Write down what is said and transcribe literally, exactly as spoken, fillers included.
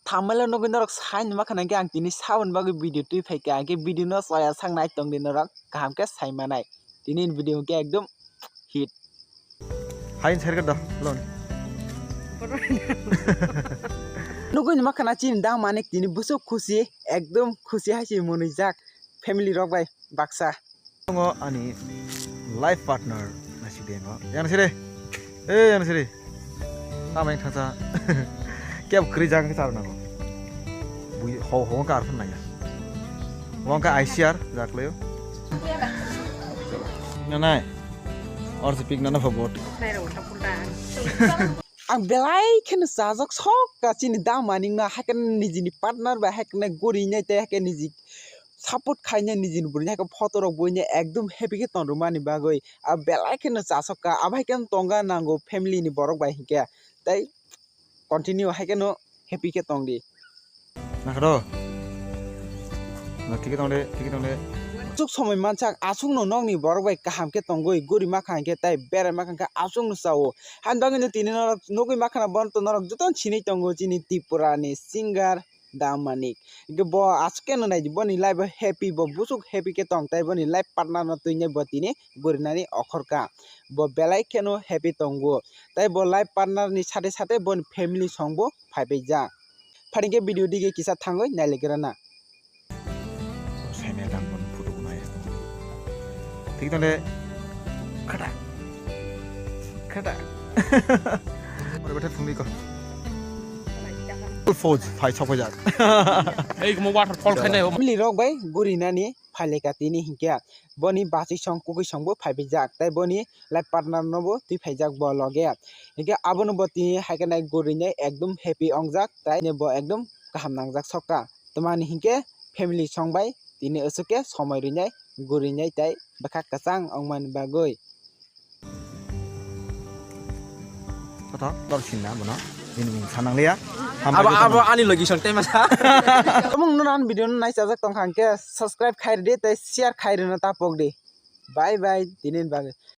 Thumbnail o nugwi norok sai numa khana khe ang tini saboni bagwi video twi phaikha, hwnkhe video no chaya sak nai tongdi norok kaham khe sai manai. Tini ni video hwnkhe ekdom hit. Hai serga da lon. Nugwi numa khana chini da Manik tini busuk khusi, ekdom khusi hai se mwnwijak family rok bai baksa. Tongo ani life partner nasi dengo. Yang sire. Eh, yang sire. Tama yang thasa. Kep kri jaga char nango. Bui ho ho kar phun naya. Wong ka I C R jak leo. Nanai. Or se pik nana bot. Ang belai kheno chajak sok ka chini da Manik no, haikhe nijini partner bai haikhe guri nai tei haikhe niji support khainai nijini bwrwi haikhe photo rok buinai ekdom happy khe tong rwmani bagwi. A belai kheno chasok ka, abo haikhe tongga nango family ni borok bai hinkhe tei continue haikhe no happy khe tongdi. Nakhro. Na thik tong de, thik tong de. Chuk somoi mansak aswk no nokni borok bai kaham khe tongwi guri ma kha hinkhe tei berai ma kha hinkhe aswk no chao. Hain bagwi no tini norok nugwi ma khana bono to norok joto sinwi tongo chini Tripura ni singer da Manik. Hinkhe bo aswk khe no naidi boni life o happy, bo busuk happy khe tong tei boni life partner no twinai bo tini gurinani okhorka. Bo belai kheno happy tongo. Tei bo life partner ni sate sate boni family song bo phaipaijak. Pharingkhe video dige kisa thangwi nailegrana. Saimaya dang bono photo bo nai. Thik tong de. Khata. Khata. Ore betha thungdi ko. Full force phai sok jak. Ei, mo waterfall khai nai. Family rok bai gurinani phaileka tini hinkhe boni bachwi song kukui song bo phaipaijak tei boni life partner no bo twi phaijak bo loge. Hinkhe abono bo tini haikhe nai gurinai ekdom happy ongjak tei bo ekdom kaham nangjak sokha. Tamani hinkhe family song bai tini aswk khe somoi rwnai gurinai tei bwkha kwchang wngmani bagwi. Koto dor sinna bono. Nini mung sanang liya. Abo, abo ani logi song tei masa. Tamung nuna video no nai chajak tong kha hinkhe subscribe khai ridi tei share khai rina tapok di. Bye bye tini bagwi.